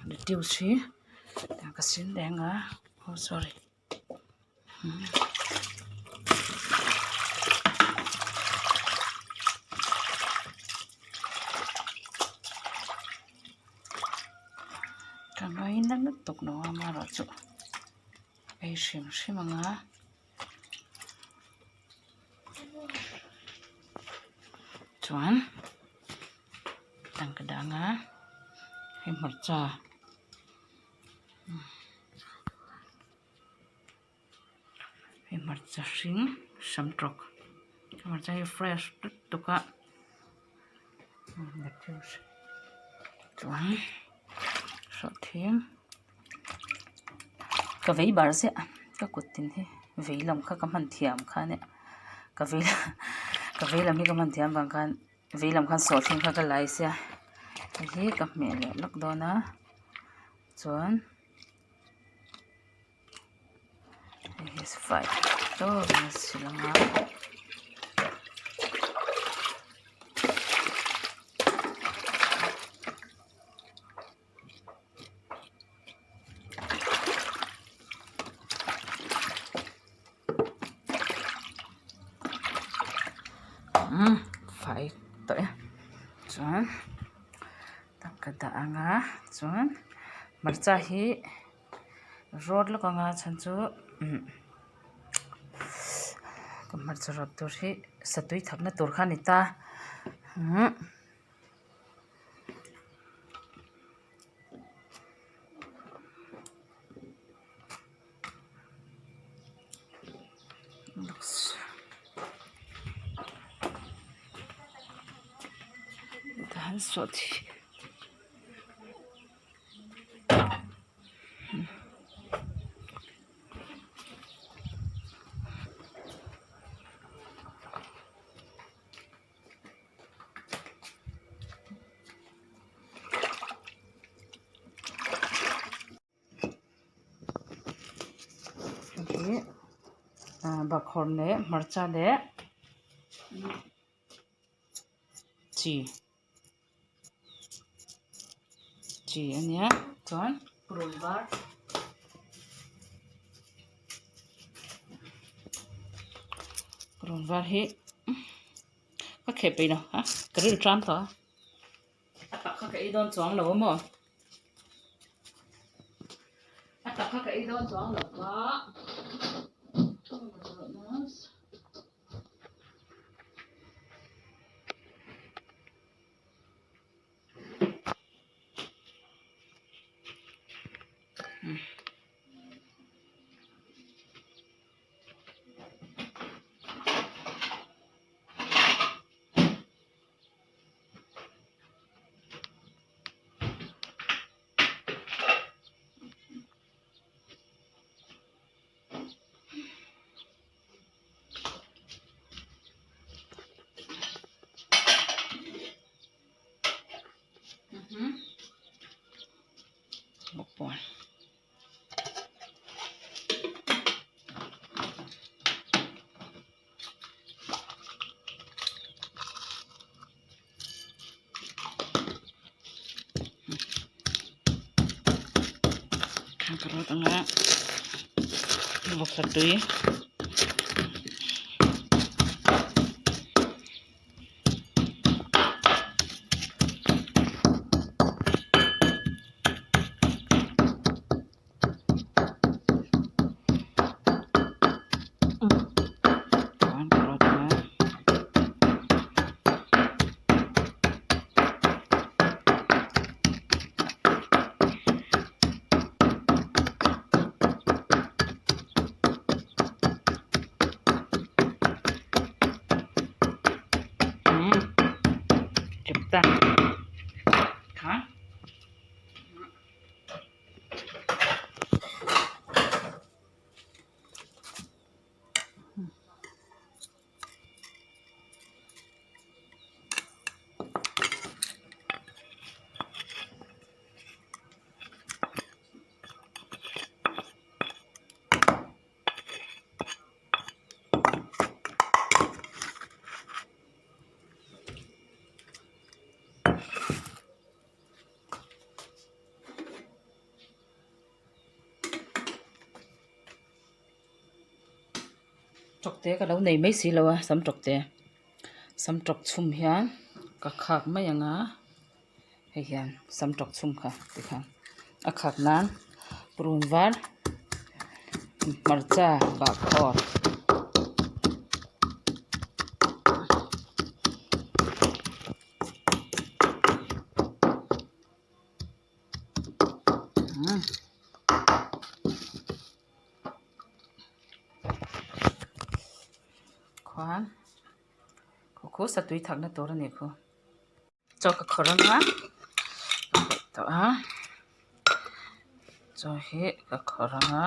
Lettuce hi tiang ka sin reng a oh sorry ka ngaina lutuk lo a amaherawhchu ei hrim hrim ang a. Chuan tangka danga hei hmarcha hei hmarcha hring sam tawk hmarcha hi fresh lutuk a chuan sawhthing. Ka vei bar ziah ka kut tin hi vei lam kha ka hman thiam kha nia ka vei ka vei lam hi ka hman thiam vang khan vei lam khan sawh thleng kha ka lai sia hei hi ka hmeh leh lawk dawn a chuan hei hi fai tawk a sil ang a. Umm fai tawh e chuan ka dah ang a chuan hmarcha hi rawt lawk ang a chhan chu umm ka hmarcha rawt tur hi satui thakna tur kha a ni ta umm. Tahan sawhthing. Hei hi bahkhawr leh hmarcha leh chi chi a nia chuan purun var purun var hi. Ka kheh peih lo a ka ril ṭam tawh a a tak kha ka ei dawn chuang lo a maw a tak kha ka ei dawn chuang lo a Bawkbawn. Ka rawt anga vawksa tui. Tawkte ka lo nei mai si lo a sam tawkte sam tawk chhum hian ka khak mai ang a hei hian sam tawk chhum kha tikhan a khak nan purun var hmarcha bahkhawr. Khuan khu khu satui thakna tur a ni khu chaw ka khawrh anga ka peih tawh a chaw hi ka khawrh anga.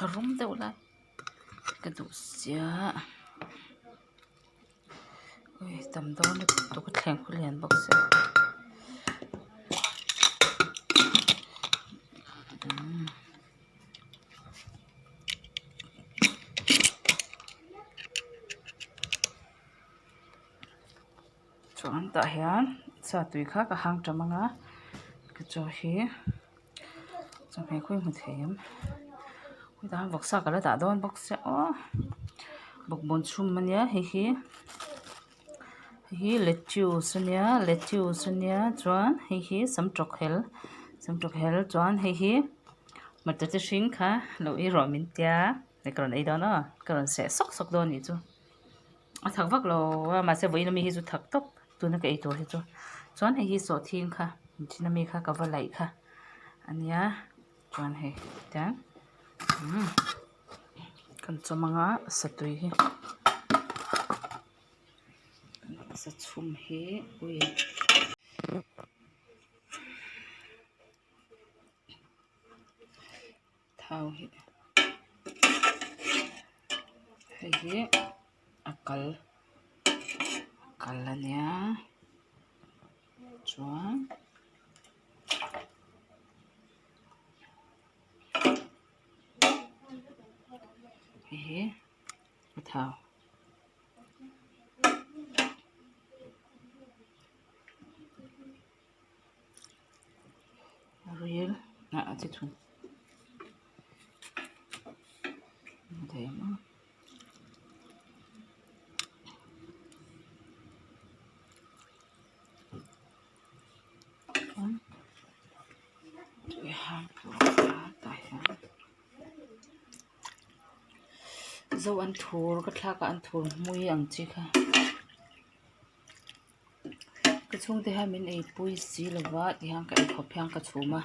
A rawng deuh lai ka duh sia ui tam dawn lutuk a thleng khu lian bawk sia umm. Chuan tah hian sa tui kha ka hang tam ang a ka chaw hi chawhmeh khawi hmu thei em hetah hian vawksa ka la dah dawn bawk sia aw bawkbawn chhum ania hei hi hei hi lettuce ania lettuce ania chuan hei hi samtawk hel samtawk hel chuan hei hi hmarcha chi hring kha lo ei rawh min tia hei ka rawn ei dawn aw ka rawn seh sawk sawk dawn anih chu. A thak vak lo a mahse vawiin ami hi chu thak tawp tuna ka ei tur hi chu chuan hei hi sawhthing kha nichin ami kha ka va laih kha ania chuan hei tiang umm kan chawm anga satui hi sa chhum hi ui. Thau hi hei hi a kal a kal a nia chuan hei hi a thau. Ril ah a chi thung thei ang a chuan tui hang tur a tah hian zo an thur ka thlak ah an thur hmui ang chi kha. Ka chhungte hian min eipui si lova tihian ka eikhawp hian ka chhum a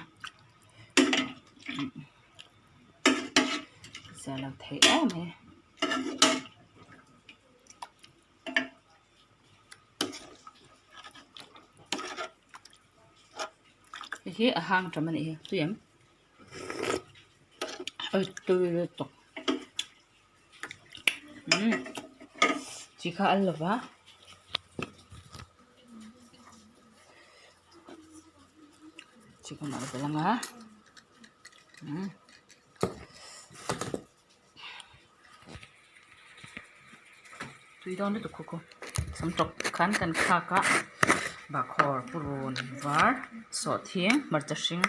zia lo thei em mai hei hi a hang tam anih hi tui em a tui lutuk umm chi kha a lova chi kha mah vel anga umm tui dawn lutuk khaw khaw samtawk khan kan khak a bahkhawr purun var sawhthing hmarcha hring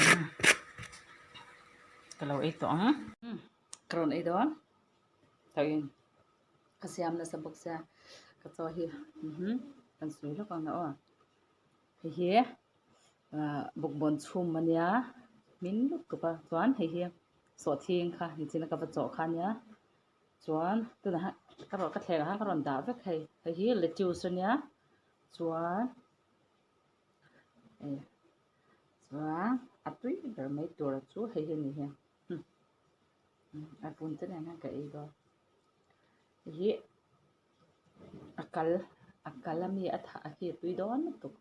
umm. Ka lo ei tawh ang. Ka rawn ei dawn. Takin ka siam nasa bawk sia ka chaw hi kan sawi lawk ang aw. Hei hi bawkbawn chhum a nia hmin lutuk a chuan hei hi sawhthing kha nichina ka va chawh kha a nia chuan tunah hian ka rawn ka thleng ah hian ka rawn dah vek hei hei hi lettuce a nia chuan. Chuan a tui ber mai tur chu hei hi a ni hi a vun te nen hian ka ei dawn hei hi a kal a kal ami a thah hi a tui dawn lutuk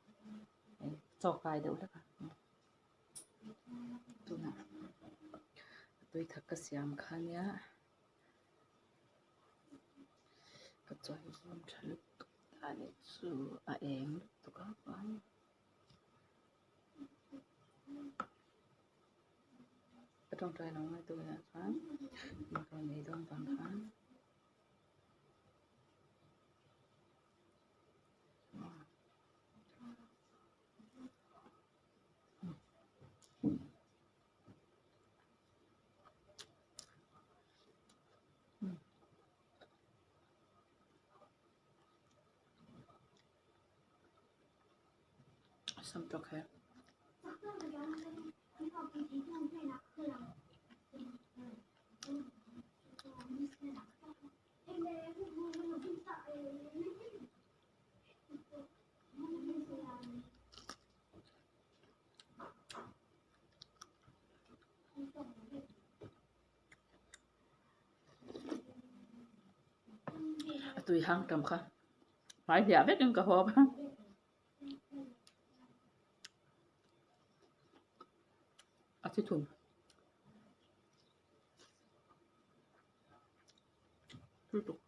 chaw kai deuh hlek a tunah a tui thak ka siam kha nia ka chaw hi vun tha lutuk ta nih chu a eng lutuk a chuan. tawngtai lo ngai tu inah chuan in ka rawn ei dawn vang khan. Sam tawk he. A tui hang tam kha hmai hliah vekin ka hawp a. A thi thum. Lutuk.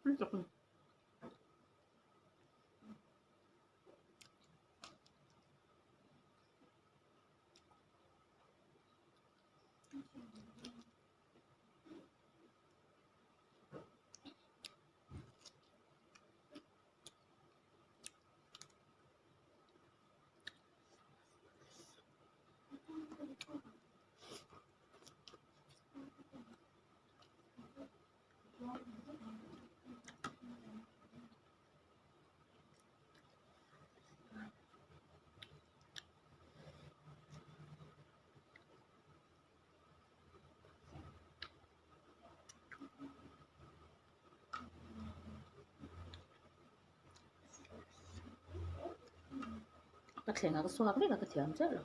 Lutuk. Ka thleng a ka suak vek a ka thiam chiah lo.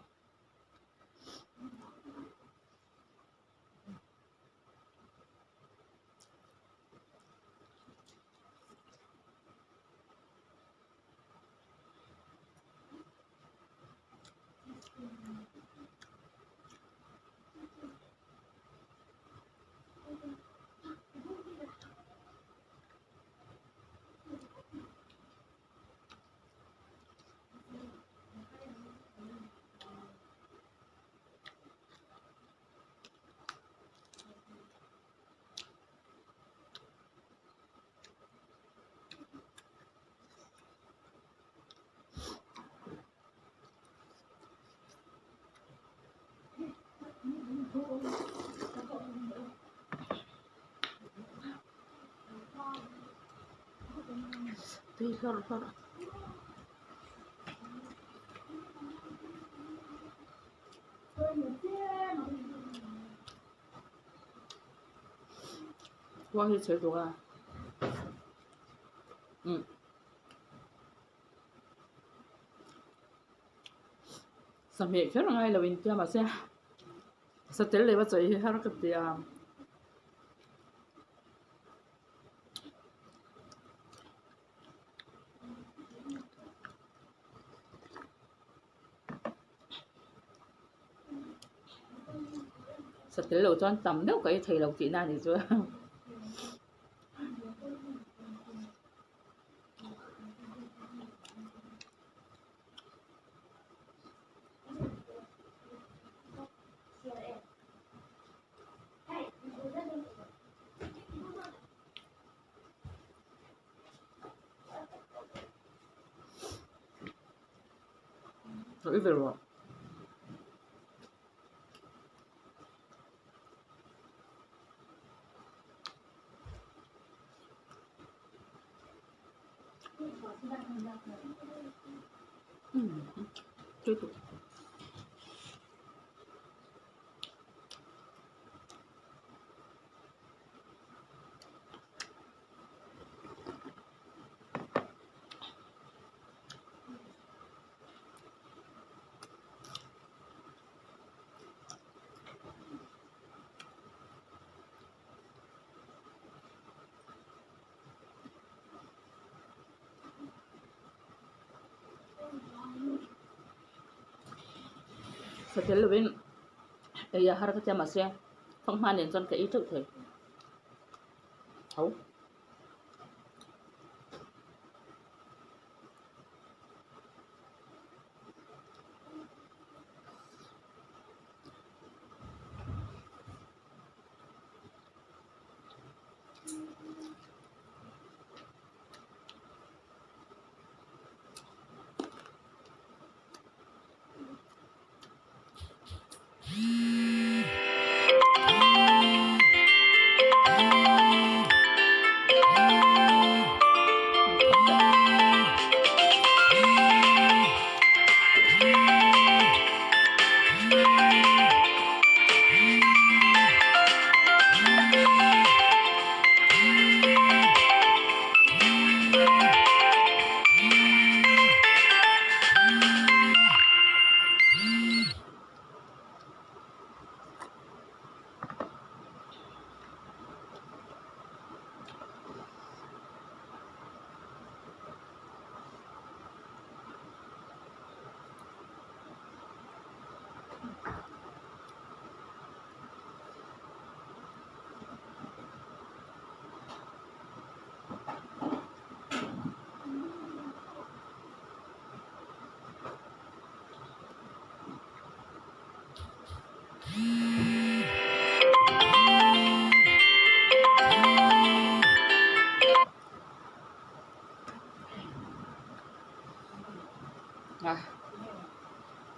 Tui hlawrh hlawrh. Khua hi chhe tuk a. Umm. Sahmeh kher ngai lo in tia mahse sa tel leh va chawih hi har ka ti a. Sa tel lo chuan tam deuh ka ei thei lo tihna a nih chu. I ve rawh. Lutuk. Sa tel lovin ei a har ka tia mahse fanghma nen chuan ka ei teuh thei tho.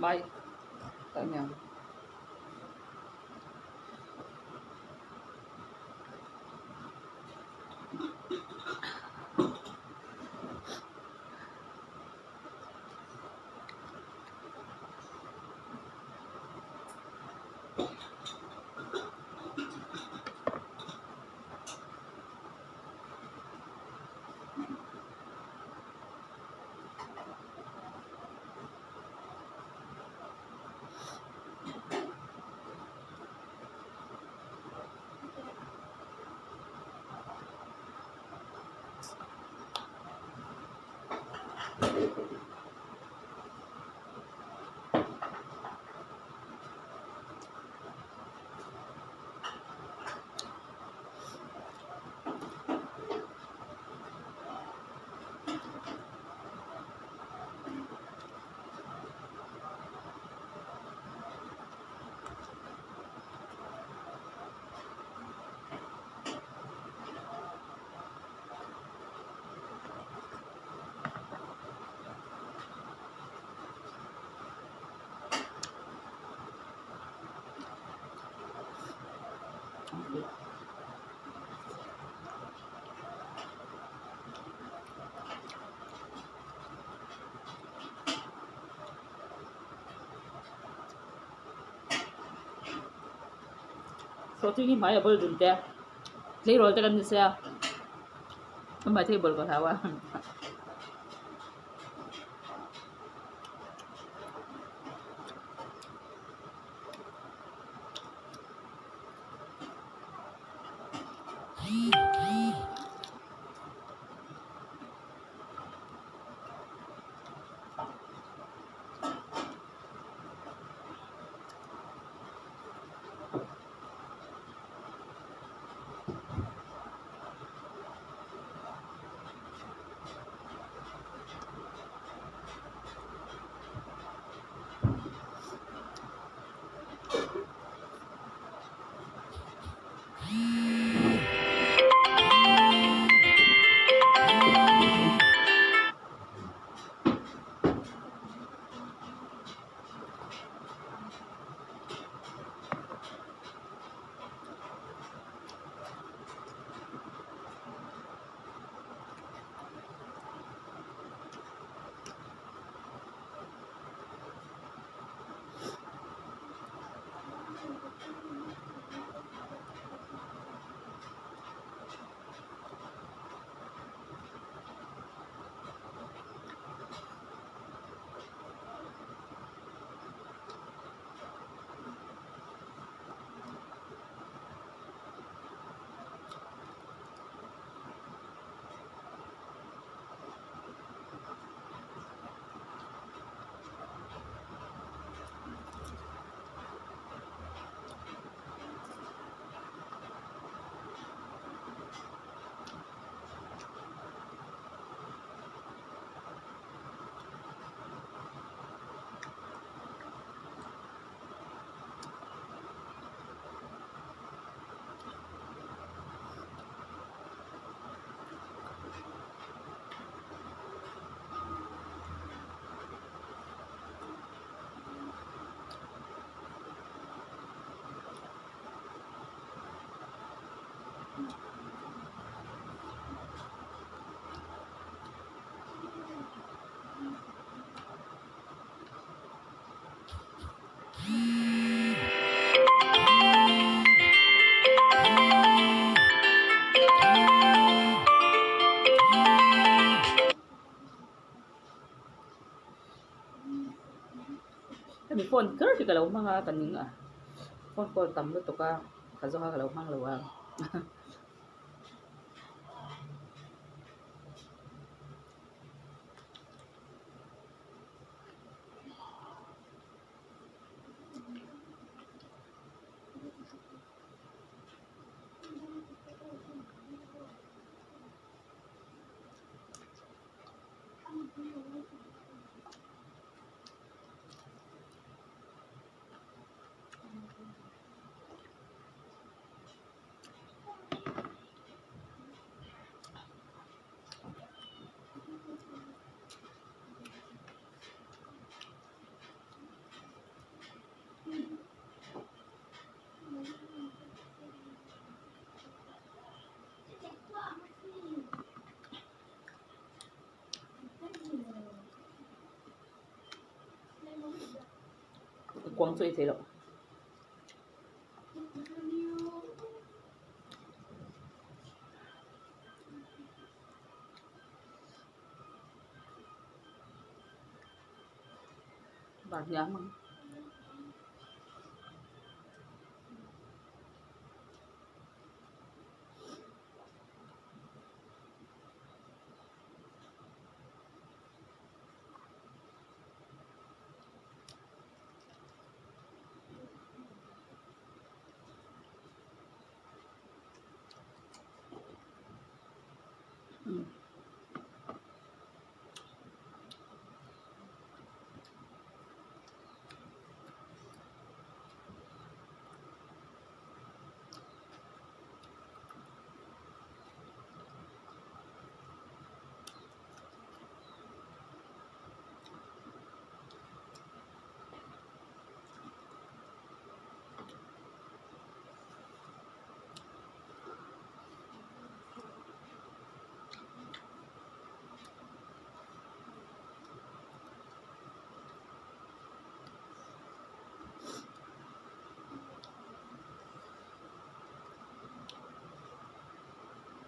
Bye. Sawhthing hi hmai a bul dun te tleirawl te kan ni sia a hmai thei bawlh ka hlau a. Hemi phone kher hi ka lo hmang a ka ning a phone call tam lutuk a ka zawng a ka lo hmang lo a. Kuang chu ei thei loh. Ban hniam ang.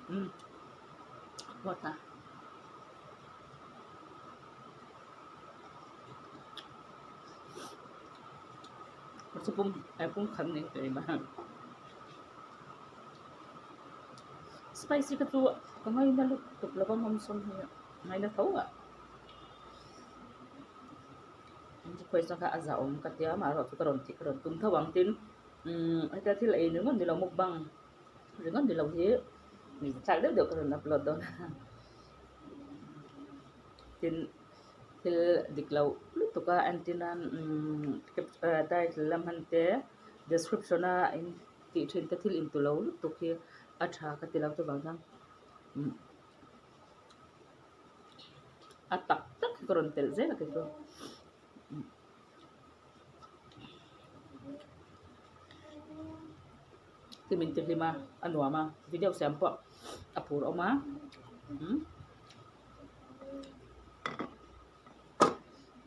Umm hot a. Pum pum khat nei tawh em a. Spicy kha chu ka ngaina lutuk lo va hmawmsawm hi ngaina tho a. Khawi zawk kha a zahawm ka tia amaherawhchu ka rawn tih ka rawn tum tho ang tin umm hetia thil ei ringawt ni lo mukbang ringawt ni lo hi thlak deuh deuh ka rawn upload dawn a tin thil dik loh lutuk a entir nan umm title lam han te description a in tih thin te thil intu lo lutuk hi a tha ka ti lo chuvang chuan umm a tak tak hi ka rawn telh zel a kei chu ti min ti hlim a a nuam a video siam pawh a phur awm a umm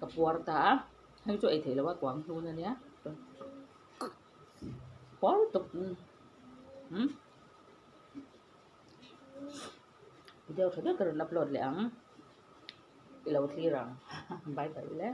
ka puar ta a hei chu ei theih loh a kuang hnun ania puar lutuk umm. Video tha deuh ka rawn upload leh ang i lo thlir ang bye bye le.